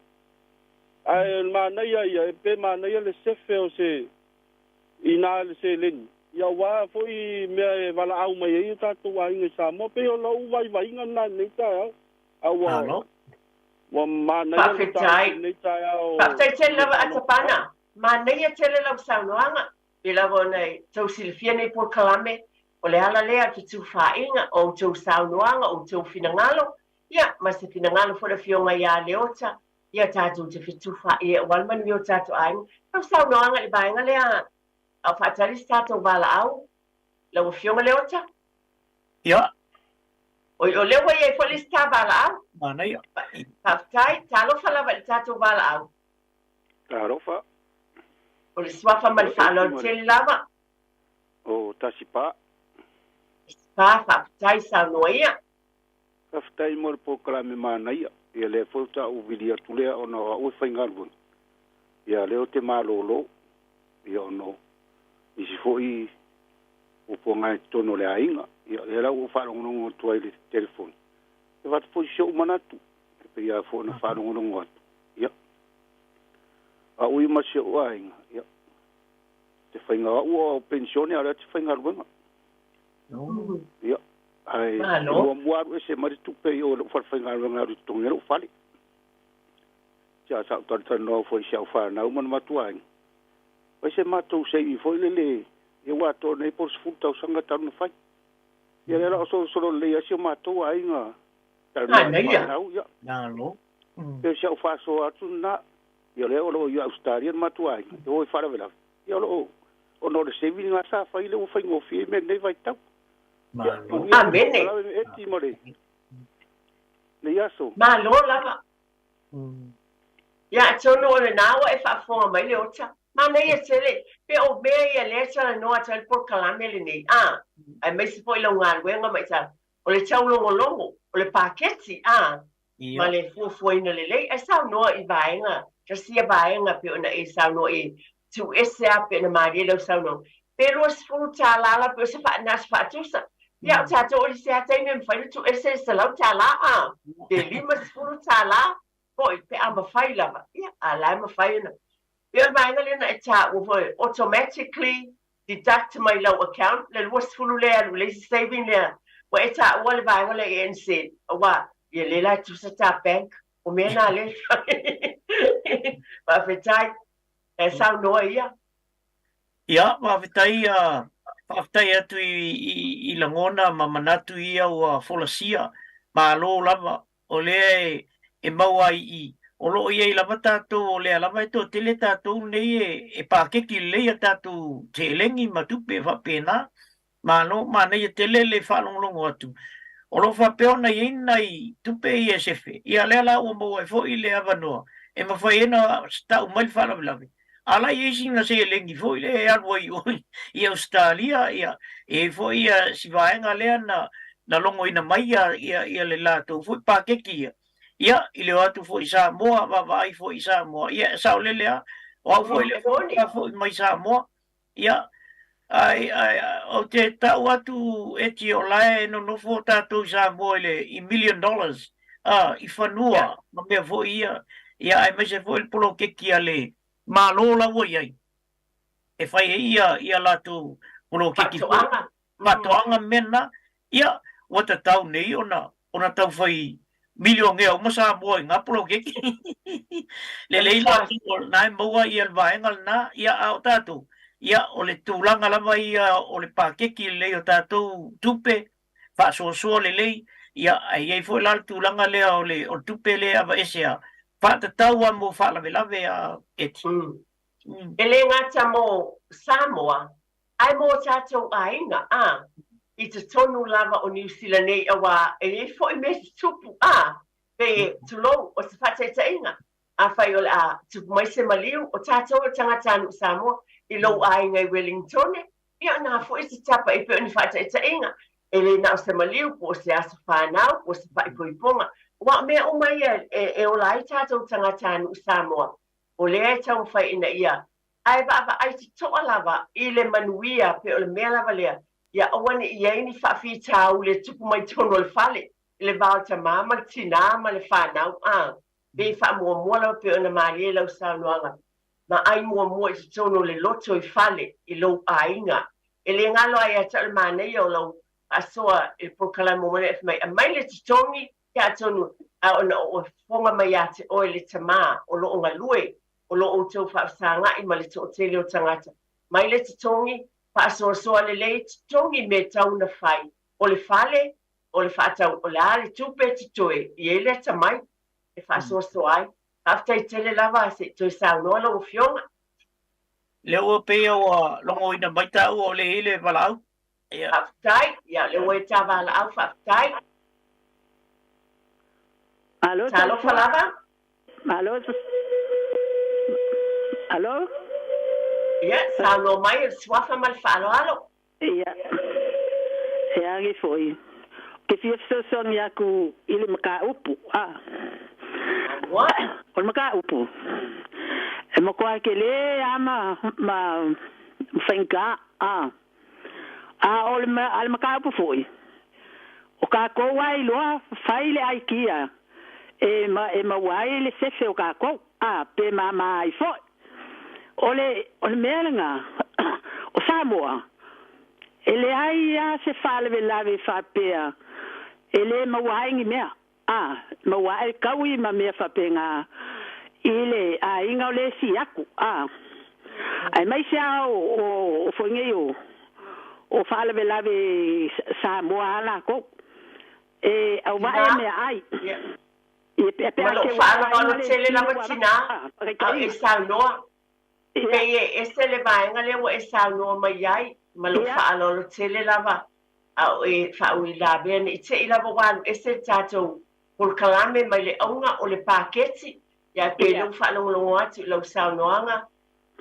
Ae o le manaia ia, e pe manaia le sefe o se, i na le seleni, ia aua foi mea e valaau mai ai o tatou aiga i Samoa. Pei o lou vaivaiga lena i lenei taeao. A ua, ua manaia le mataupu i lenei taeao. Faafetai tele lava Atapana. Manaia tele lau saunoaga. Pei lava ona e tou silafia nei polokalame, o le ala lea o le fetufaaiga o outou saunoaga, o outou finagalo, ia, ma se finagalo foi o le Afioga ia Leota, ia tatou te fetufaai ai aua le manuia o tatou aiga. Lau saunoaga i le vaega lea a o faatali se tatou valaau, lau Afioga Leota? Ia. Oi, o lea ua i ai foi le isi ta valaau. Manaia. Faafetai, talofa lava i le tatou valaau. Talofa. O le suafa ma le faaaloalo tele lava. O Tasipa. Tasipa, faafetai saunoa ia. Faafetai mo le polokalame manaia. Ia lea foi faatoa ou vili atu lea ona o au e faigaluega. Ia lea ou te malolo ia ona o nisi foi puapuaga i totonu o le aiga. Ia lea la ua ou faalogologo atu ai i le telefoni. E avatu foi si ou manatu e pei lava foi ona faalogologo atu. Ia Au ia ma si ou aiga, ia, te faiga au o penisione a o lea te faigaluega. Ia, ae muamua alu ese mai le tupe i o i lou falefaigaluega e alu e totogi ai lou fale. Ia, sa ou talatalanoa foi i si au fanau ma le matou aiga, fai se matou saving foi lele, ia ua atoa nei po o le 10 tausaga talu ona fai. Ia lea la o solosolo lelei ai si o matou aiga, talanoa i fanau, ia. Malo. Pei o si au faasoa atu lena, ia o lea o lo o i Ausetalia le matou aiga, e o i faalavelave, ia o lo o, ona o le saving lena sa fai lea ua faigofie ai mea i lenei vaitau. Ia, manuia le polokalame Eti ma le, lenei aso. Malo lava. Ia atonu o lena ua e faafofoga mai Leota. Manaia tele, pe o mea ia lea e talanoa atu ai le polokalame lenei, a, aemaise foi lau galuega ma i ta, o le taulogologo, o le paketi, a, ma le fuafuaina lelei, ae saunoa i vaega, tasi ia vaega pei ona e saunoa i ai, tuu ese lava pei ona malie lau saunoaga, pe $20 la pei o se na se faatusa. Ia o tatou o le isi lava taimi e mafai ona tuu ese le $100 a, pe $50 foi pe a mafai lava. Ia, a o la e mafai ona. Pei o le vaega lea na e taua foi, automatically deduct mai lau account le 20 lea e alu i le isi saving lea ua e taua le vaega lea i ANZ aua ia lea la e tusa ta bank o mea na lea e fai. Faafetai e saunoa ia. Ia, faafetai, faafetai atu i, i, i lagona ma manatu ia ua folasia. Malo lava o lea e maua ai i i, o lo o i ai lava tatou, o lea lava e toatele tatou nei e pakeki lelei a tatou seleni ma tupe e faapena. Malo, manaia tele le faalogologo atu. O lo o faapea ona i ai nai tupe ia e sefe, ia lea la ua maua ai foi le avanoa e mafai ai ona tau mai le faalavelave. A la i ai sina seleni foi lea e alu ai i o i Ausetalia, ia, e i ai foi ia si vaega lea na, na logoina mai ia, ia, ia le latou foi paketi ia, ia, i le o atu foi i Samoa, vaavaai foi i Samoa, ia, e saolele lava. O au foi lea faatoa foi mai Samoa, ia, Ai, ai, ou te tau atu Eti o la e nonofo tatou i Samoa i le i million dollars i fanua ma mea foi ia, ia aemaise foi le poloketi a le Malo la ua i ai e fai ai ia ia latou poloketi foi. Faatoaga. Faatoaga ma mea na. Ia, ua tatau nei ona ona taufai milionea uma Samoa i na poloketi. Lelei latou o lena e maua ia le vaega lena, ia a o tatou, ia o le tulaga lava ia o le paketi lelei o tatou tupe, faasoasoa lelei, ia ae i ai foi la le tulaga lea o le o le tupe lea e aveese a faatatau lava mo faalavelave a Eti. E le gata mo Samoa, Ae mō tātou aiga, ā, i totonu lava o Niu Sila nei auā e i ai foi mea tutupu, ā, pei e, tulou, o se faataitaiga, afai o le a tupu mai se maliu o tātou o tagatanuu Samoa i lou aiga i Wellingtone, ia o nā foi se tapa i pei o ni faataitaiga, e le na o se maliu po o se aso whānau po o se paʻipoipoga, aua o mea uma ia e ola ai tātou tagatanuu Samoa, o lea e taumafai ina ia Ae vaavaai totoa lava i le manuia pei o le mea lava lea, ia aua ne i i ai ni faafitauli e tupu mai totonu o le fale i le va o le tamā ma le tinā ma le fanau, a pei e faamuamua lava pei ona malie i lau saunoaga, vaai muamua i totonu o le loto i fale i lou aiga. E le galo lava ia te au le manaia o lau faasoa i le polokalame muamua lea e fai mai, aumai le totogi, ia atonu a ona o oe fofoga mai ia te oe le tamā o lo o galue o lo outou faafesaga'i ma le toatele o tagata. Mai le totogi, faasoasoa lelei, totogi mea tau na fai, o le fale, o le faatau, o le a le tupe e totoe i ai le atamai e faasoasoa ai. Faafetai tele lava se i toe saunoa lau Afioga. Lea ua pei ua logoina mai taua o lea e i ai le valaau. Ia. Faafetai. Ia, lea ua e ta valaau, faafetai. Malo Talofa lava. Malo. Alo? Ia, saunoa mai o le suafa ma le faaaloalo. Ia, e agi foi. Ou te fia fesoasoani atu i le mataupu. A. Saunoa. O le mataupu, e matua tele lava ma, ma faigata. A. A o le, a le mataupu foi, o tatou lava e iloa fai le aikia e, e maua ai le sefe o tatou, a, pe mama ai foi. O le, o le mea lena, o Samoa, e leai lava se faalavelave faapea e le maua ai ni mea, a, maua ai le taui ma mea faapena i le aiga o le esi atu, a. Aemaise lava o, o, o foi nei o, o faalavelave Samoa a latou. E auvae Tinā, meaai. ia, Ia pe pe ma a lou ke ua faaaloalo aiga le tele esi lava ua tinā, a o e faataitaiga. saunoa, Ia, pei e ese le vaega lea ua e saunoa mai ai, ma lou ia, faaaloalo tele lava, a o e faauilavea ne i te i lava ua alu ese le tatou polokalame mai le auga o le paketi, ia ae pei ia. lea ua faalogologo atu i lau saunoaga,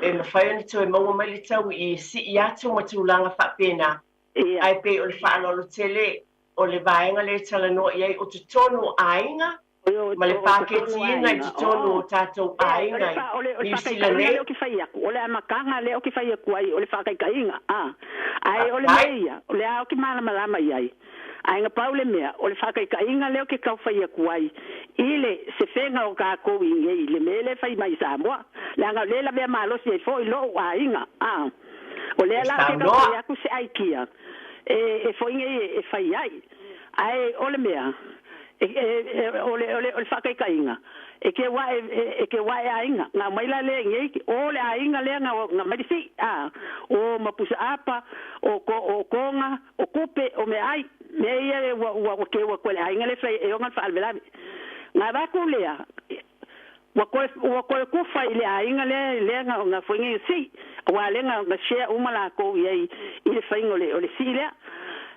e mafai ona toe maua mai le taui i sii atu ma tulaga faapena, Ia. Ae pei o le faaaloalo tele o le vaega lea e talanoa i ai o totonu o aiga O, ma le o totonu o paketiina i aiga. totonu Oh. o tatou Leai, o le aiga i fa, o le, o le Niu Sila faataitaiga nei. lea ou te fai atu, o le amataga lea ou te fai atu ai, o le faataitaiga, a. Ae o le mea Faafetai. ia, o lea ou te malamalama i ai. Ae na pau le mea, o le faataitaiga lea ou te tau fai atu ai, i le sefega o tatou i inei, i le mea lea e fai mai i Samoa. Leaga o lea e lavea malosi ai foi lou aiga, a. O lea E la ou te tau fai saunoa. atu se aikia e, e foi nei e fai ai. Ae o le mea, e, e, e, o le, o le, o le faataitaiga, e keu ae, e, e keu ae aiga. Na aumai la lea i inei, o le aiga lea na, na aumai le sii, a, o Mapusaapa, o, ko, o Koga, o Kupe, o meaai, mea ia ua, ua, ua keu atu e le aiga lea e fai e ona le faalavelave. Na avatu lea, ua toe, ua toe kufa i le aiga lea, lea na, na foi nei sii, aua lea na, na share uma lakou i ai i le faiga o le, o le sii lea.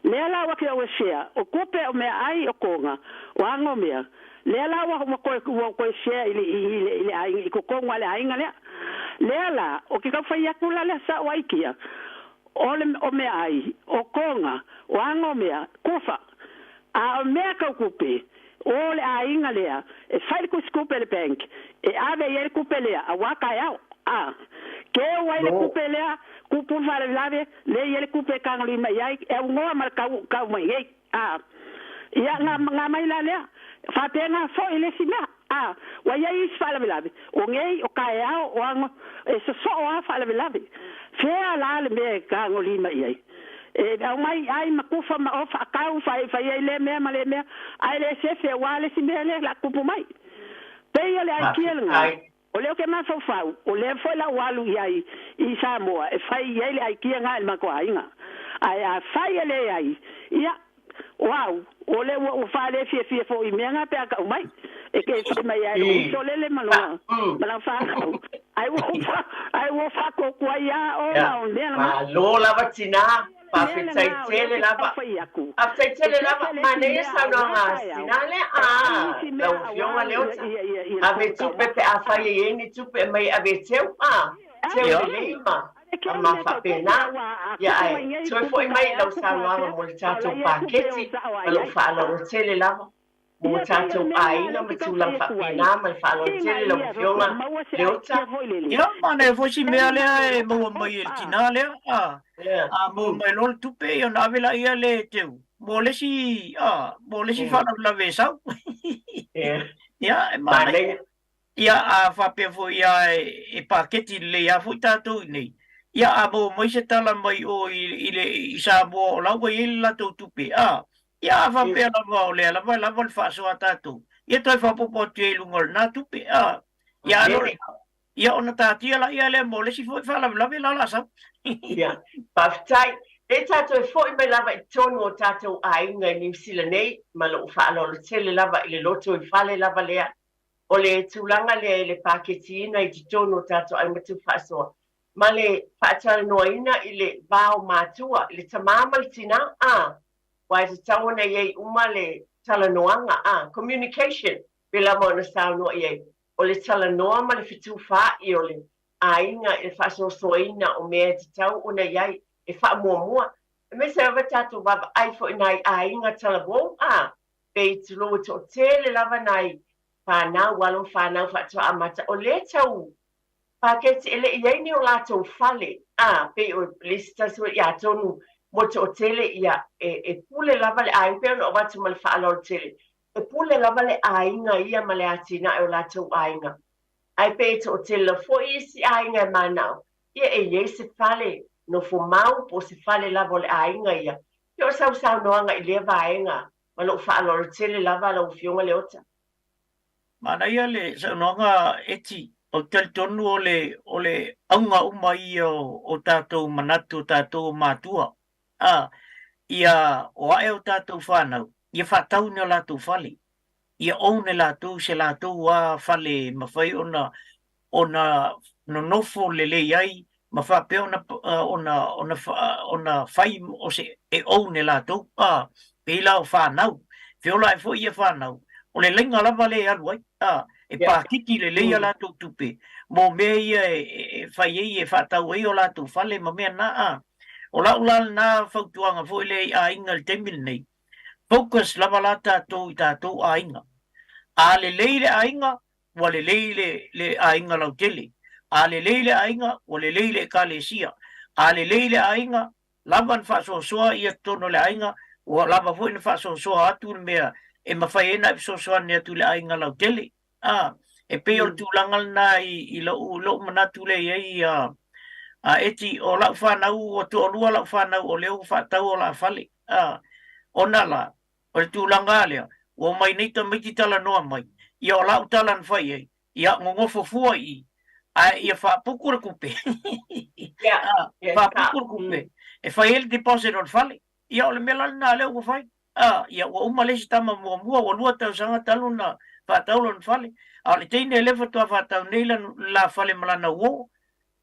Lea la ua ke ua share, o kupe o meaai o Koga, o aga o mea, lea la ua, ua toe, ua toe share i le, i, i le, i le aiga, i totonu lava o le aiga lea. Lea la, o ke taufai atu la lea sa'o aikia, o le, o meaai, o Koga, o aga o mea, kufa. A o mea kau kupe, o le aiga lea, e fai le tusitupe i le bank, e ave i ai le tupe lea, auā taeao. A, Keu ai le tupe lea, tupu le faalavelave, lea e i ai le tupe e tagolima i ai, e aunoa ma le tau tau mai nei. A. Ia, na, na mai la lea, faapena foi le isi mea. A. Ua i ai isi faalavelave, o nei, o taeao, o ano, e sosoo lava faalavelave. Fea la le mea e tagolima i ai? E aumai ai ma tufa ma o faatau, fai, fai ai lea mea ma lea mea, ae le sefe aua le isi mea lea o le a tupu mai. Pei o le aikia lena. O lea ou te mafaufau, o lea foi la ua alu i ai i Samoa e fai i ai le aikia lena i le matou aiga. Ae afai e leai, ia, o au, o lea ua ua faalefiafia foi i mea na pe a tau mai. E te fai mai ai lou uso lele ma lona ma lana fanau, ae ua ou ae ua faatuatuai lava ona o le mea lena. Malo lava tinā. Faafetai tele lava. Faafetai tele lava. Manaia saunoaga a Sina lea. Aa, lau Afioga Leota. Ave tupe pe afai e i ai ni tupe e aumai e ave e teu. Aa, teu lelei ma ma faapena. Ia ae toe foi mai i lau saunoaga mo le tatou paketi ma lou faaaloalo tele lava. Mo tatou aiga ma tulaga faapena ma le faaaloalo tele lau Afioga Leota. Ia, manaia foi si mea lea e maua mai e le tina lea, a, a maua mai loa le tupe ia ona ave laia lea e teu mo le isi, a, mo le isi faalavelave e sau. Ia, e manaia. Ia, a faapea foi ia e paketi lelei lava foi tatou i inei, ia a maua mai se tala mai o i, i, le, i Samoa o la ua i ai le latou tupe, a, ia a faapea lava o lea lava e lava le faasoa a tatou, ia toe faaopoopo atu i ai i luga o lena tupe, a, ia a no ia ona tatia laia lea mo le isi foi faalavelave la o le a sau. Ia, faafetai. Lea tatou e foi mai lava i totonu o tatou aiga i Niu Sila nei, ma lou faaaloalo tele lava i le loto i fale lava lea. O le tulaga lea i le paketiina i totonu o tatou aiga tuufaasoa ma le faatalanoaina i le va o matua, i le tamā ma le tinā, a, aua e tatau ona i ai uma le talanoaga, a, communication, pei lava ona saunoa i ai, o le talanoa ma le fetufaai o le aiga i le faasoasoaina o mea e tatau ona i ai e faamuamua, aemaise lava tatou vaavaai foi i nai aiga talavou, a, Pei tulou e toatele lava nai fanau, alo ma fanau faatoa amata, o lea tau paketi e le i ai ni o latou fale, a, pei o le isi tasi foi, ia atonu mo le toatele ia e, e pule lava le aiga, pei ona avatu ma le faaaloalo tele, e pule lava le aiga ia ma le atinae o latou aiga. Ae pei e toatele lava foi isi aiga e manao, ia e i ai se fale nofo mau po o se fale lava o le aiga ia. Ia o sau saunoaga i lea vaega ma lou faaaloalo tele lava lau Afioga Leota. Manaia le saunoaga Eti, ou te talitonu o le o le auga uma ia o tatou manatu o tatou o matua, a, ia o ae o tatou fanau, ia faatau ni o latou fale, ia own e latou se latou a fale e mafai ona ona nonofo lelei ai ma faapea ona ona ona ona fai o se e own e latou a pei la o fanau feola ai foi ia fanau o le laina lava lea e alu ai a e pakiki lelei a latou tupe mo mea ia e fai ai e faatau ai o latou fale ma mea na a o lau la lena fautuaga foi lea i aiga i le taimi lenei focus lava la tatou i tatou aiga a lelei le aiga ua lelei le, le aiga lautele. A lelei le aiga, ua lelei le Ekalesia. A lelei le aiga, lava na faasoasoa ia totonu o le aiga, ua lava foi na faasoasoa atu le mea e mafai ai ona e fesoasoani atu i le aiga lautele. A, e pei o le tulaga lena i, i lou, lou manatu lea i ai, a, a Eti, o lau fanau, ua toalua lau fanau o lea ua faatau o la fale. A, ona la, O le tulaga lava lea, ua omai nei tamaiti talanoa mai, ia o lau tala na fai ai, ia gogofo fua i i, ae ia faaputu le tupe, faaputu le tupe e fai ai le deposit o le fale. Ia o le mea la lena lea ua fai. Ia ua uma le isi tama muamua, ua 2 tausaga talu ona faatau lona fale, a o le teine lea faatoa faatau nei le la fale ma lana uo,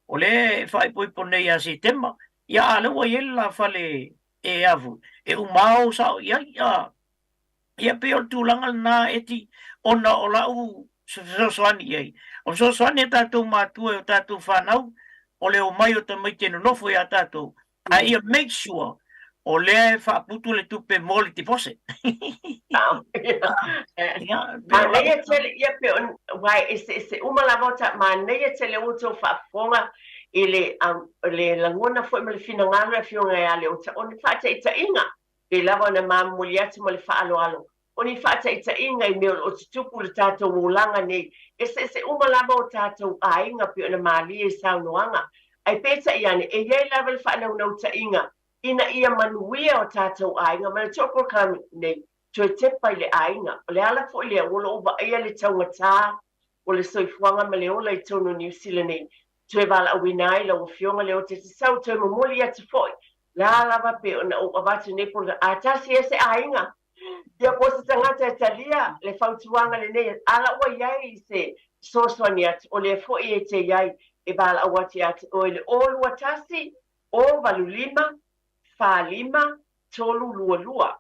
o lea e faaipoipo nei ia Setema, ia a o lea ua i ai le la fale e afu, e uma ao sao i ai, a. Ia pei o le tulaga lena Eti, ona o lau fesoasoani i ai. O le fesoasoani a tatou matua i o tatou fanau, o le omai o tamaiti e nonofo iā tatou, a ia make sure o lea e faaputu le tupe mo le deposit. Manaia tele, ia pei o, aua e eseese uma lava o ta, manaia tele o outou faafofoga. I le, le lagona foi ma le finagalo o le Afioga ia Leota, o ni faataitaiga, pei lava ona ma momoli atu ma le faaaloalo, o ni faataitaiga i mea o lo o tutupu i le tatou olaga nei, eseese uma lava o tatou aiga pei ona malie i saunoaga. Ae peitai ane, e i ai lava le faanaunautaiga ina ia manuia o tatou aiga ma le toa nei, toe tepa i le aiga. O le ala foi lea ua lou vaaia le taugata o le soifuaga ma le ola i totonu o Niu Sila nei, toe valaauina ai lau Afioga Leota e te sau toe momoli atu foi la lava pe ona ou avatu nei polokalame. A tasi ai se aiga, ia po o se tagata e talia le fautuaga lenei, a la ua i ai se fesoasoani atu, o lea foi e te i ai e valaau atu ia te oe i le 021 085 45 322.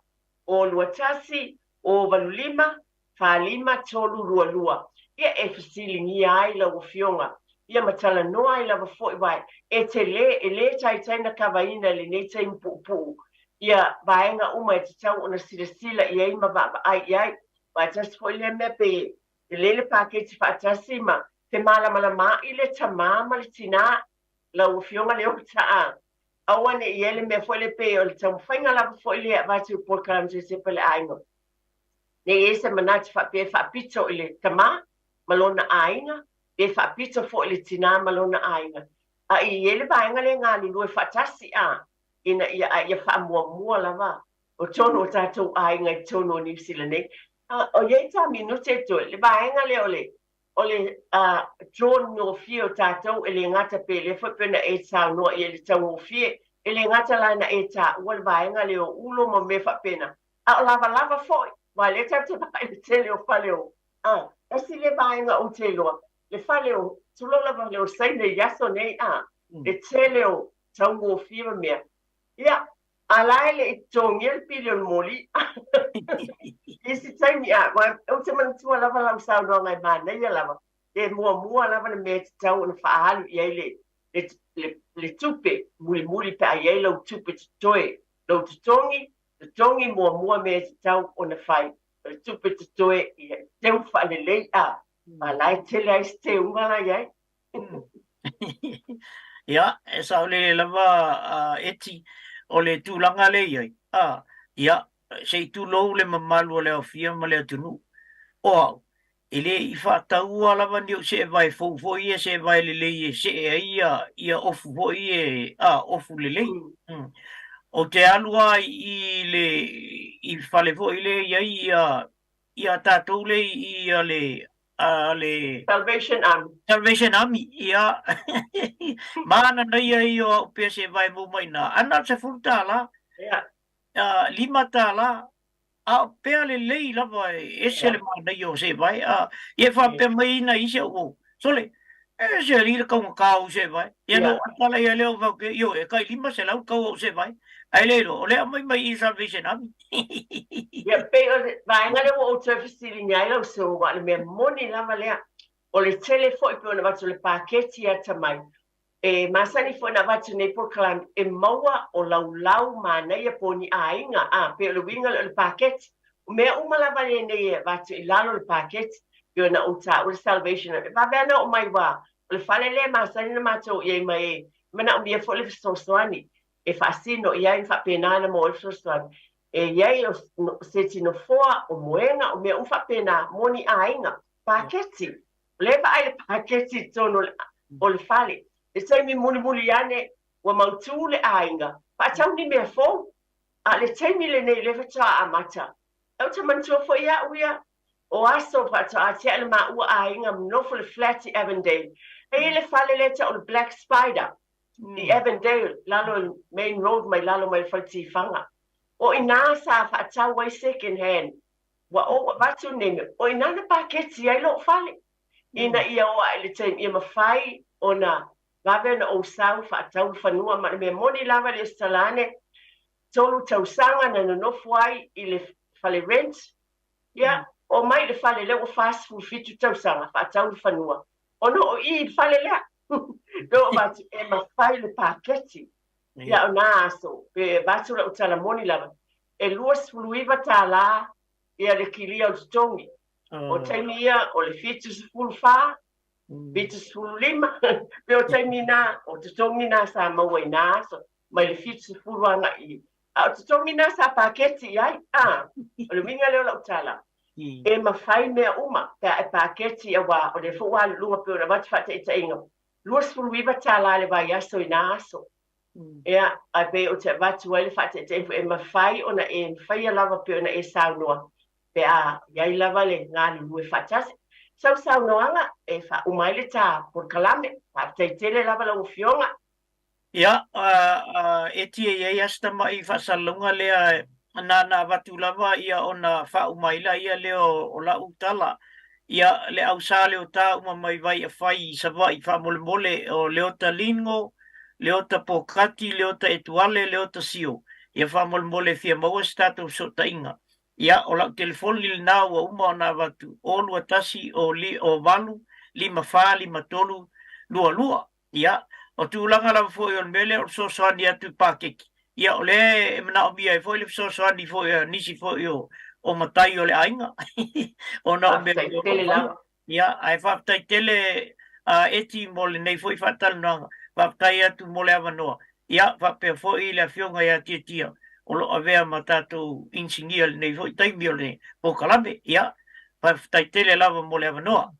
021 085 45 322. Ia e fesiligia ai lau Afioga, ia ma talanoa ai lava foi aua e tele, e le taitai na kavaina i lenei taimi puupuu ia vaega uma e tatau ona silasila i ai ma vaavaai i ai. Aua e tasi foi lea mea pe lelei le paketi faatasi ma femalamalamaai le tamā ma le tinā, lau Afioga Leota, a aua ne i i ai le mea foi lea pei o le taumafaiga lava foi lea e avatu i polokalame toe tepa i le aiga. Ne i i ai se manatu faapea e faapito i le tamā ma lona aiga, pe faapito foi i le tinā ma lona aiga. A i ai le vaega lea e galulue faatasi, a, ina ia, a ia faamuamua lava o totonu o tatou aiga i totonu o Niu Sila nei. A, o i ai ta minute e toe, le vaega lea o le, o le taugofie o tatou e le gata pe lea foi pei ona e saunoa i ai i le taugofie, e le gata la na e taua le vaega lea o ulo ma mea faapena, a o lavalava foi, aua o lea tatou te vaai i le tele o fale o, a, tasi lea vaega ou te iloa, le fale o, tulou lava le o Saina i aso nei, a, le tele o taugofie ma mea. Ia, a la e le i totogia le pili o le moli. I isi taimi, a, aua ou te manatua lava lau saunoaga e manaia lava, e muamua lava le mea e tatau ona faaalu i ai le, le, le, le tupe mulimuli pe a i ai lau tupe totoe, lou totogi, totogi muamua mea e tatau ona fai, o le tupe totoe ia teu faalelei, a, a la e tele ai se teuga la i ai. Ia, e saolele lava a Eti, o le tulaga lea i ai, a, ia, se i tulou le mamalu o le aofia ma le atunuu. O au, e le i faataua lava ni ou seevae fou foi ia, seevae lelei e see ai ia, ia ofu foi ia, a, ofu lelei. Ou te alu lava i le, i fale foi lea i ai ia, ia tatou lea i i a le, a le Salvation Army. Salvation Army, ia. Mananaia ia o au pea seevae maua mai i ina, ae na o le $10. Ia. $5, a o pea lelei lava e ese le manaia o seevae. A, ia e faapea mai ai nai isi au uo, sole, e se alii le taugata o ou seevae. Ia na ou ata la ia lea ou fai atu, ioe, e tai 500 le tau o au seevae. Ae le iloa, o lea e aumai mai i i Salvation Army. Ia, pei o le vaega lea ua ou toe fesiligia ai lau soo, aua o le mea moni lava lea. O le tele foi pei ona avatu o le paketi atamai, E masani foi ona avatu nei polokalame e maua o laulau manaia po o ni aiga, a, pei o le uiga lea o le paketi. O mea uma lava lenei e avatu i lalo o le paketi, pei ona ou taua le Salvation Army. E vave lava ona oo mai aua o le fale lea e masani ona matou i ai ma e manaomia foi le fesoasoani e faasino i ai ma faapena ona maua ai le fesoasoani. E i ai o seti nofoa, o moega, o mea uma faapena mo ni aiga. Paketi. O lea e vaai le paketi i totonu o le fale. I le taimi mulimuli ane, ua mautū le aiga, faatau ni mea fou. A o le taimi lenei lea faatoa amata. Ou te manatua foi au ia, o aso faatoa tea le maua aiga ma nofo i le flat i Avondale. E i ai le fale lea e tau o le Black Spider i Avondale, lalo i le main road mai lalo mai le fale tifaga. O i ina sa faatau ai second hand. Ua ou avatu nei mea, o i ina na paketi ai lou fale, ina ia oo ae i le taimi ia mafai ona vave ona ou sau faatau le fanua ma le mea moni lava i le Esetala ane, 3 tausaga na nonofo ai i le fale rent, ia, oo mai i le fale lea ua 47 tausaga faatau le fanua, ona o i i le fale lea. Lea ua avatu, e mafai le paketi. Ia, o na aso, pe avatu lau tala moni lava, e $29 ia le kilia o le totogi. O taimi ia o le 74, 75, pei o taimi na, o totogi na sa maua i na aso, mai le 70 agai i, a o totogi na sa paketi i ai, a, o le uiga lea o lau tala, e mafai mea uma pe a e paketi aua o lea foi ua alu i luga pei ona avatu faataitaiga, 29 tala le vaiaso i na aso. Ia, ae pei ou te avatu ai le faataitaiga foi e mafai ona e faia lava pei ona e saunoa pe a i ai lava le galulue faatasi. Sau saunoaga e faauma ai le ta polokalame. Faafetai tele lava lau Afioga. Ia, Eti e i ai lava si tamai faasalalauga lea na ona avatu lava ia ona faauma ai laia lea o lau tala. Ia, le au sa Leota uma mai Vaiafai i Savaii faamolemole o Leota Lingo, Leota Pokati, Leota Etuale, Leota Sio. Ia faamolemole e fia maua se tatou fesootaiga. Ia, o lau telefoni lena ua uma ona avatu, 0 2 1 0 8 5 4 5 3 2 2. Ia, o tulaga lava foi o le mea lea o le fesoasoani atu i paketi, ia o lea e manaomia ai foi le fesoasoani foi a nisi foi o, o matai o le aiga ona o mea Faafetai tele lava. Ia, ae faafetai tele a Eti mo lenei foi faatalanoaga. Faafetai atu mo le avanoa. Ia, faapea foi le afioga ia Tiatia o lo o avea ma tatou inisinia i lenei foi taimi o le polokalame. Ia, faafetai tele lava mo le avanoa.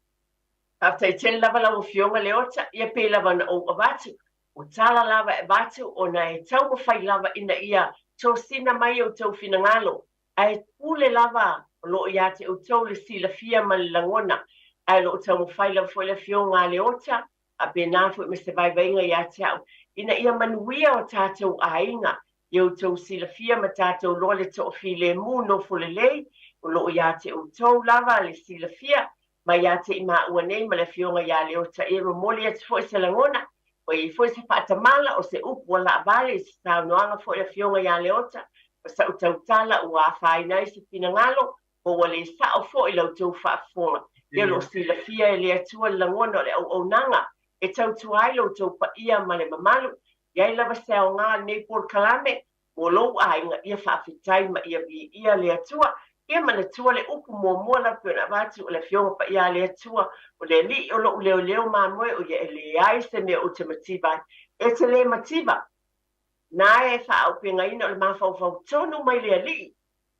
Faafetai tele lava lau Afioga Leota, ia pei lava ona ou avatu, o tala lava e avatu ona e taumafai lava ina ia tosina mai outou finagalo, ae pule lava o lo o ia te outou le silafia ma le lagona, ae o lo o taumafai lava foi le Afioga a Leota, faapena foi ma se vaivaiga ia te au, ina ia manuia o tatou aiga, ia outou silafia ma tatou loa le toafilemu nofo lelei, o lo o ia te outou lava le silafia ma ia te i maua nei ma le Afioga ia Leota e momoli atu foi se lagona, ua i ai foi se faatamala o se upu ua laavale i se saunoaga foi a le Afioga ia Leota, o sa'u tautala ua afaina ai se finagalo, po ua le sa'o foi la outou faafofoga. Ia o lo o silafia e le Atua le lagona o le auaunaga e tautua ai lo outou paia ma le mamalu. I ai lava se aoga o lenei polokalame, mo lou aiga, ia faafetai ma ia viia le Atua. Ia manatua le upu muamua lava pei ona avatu, o le Afioga Paia a le Atua, o le Alii o lo'u leoleo mamoe, o ia e leai se mea ou te mativa ai. E te le mativa, na e faaaupegaina o le mafaufau tonu mai le Alii,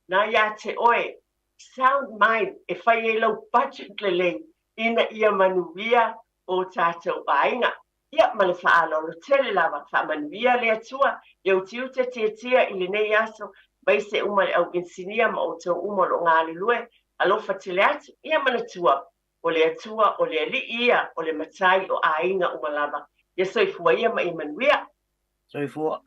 na ia te oe, sound mind, e fai ai lau budget lelei ina ia manuia o tatou aiga. Ia, ma le faaaloalo tele lava, faamanuia le Atua i ou tiute tiatia i lenei aso, aemaise uma le au inisinia ma outou uma o lo o galulue, alofa tele atu. Ia manatua, o le Atua, o le Alii ia, o le Matai o aiga uma lava. Ia soifua ia ma ia manuia. Soifua.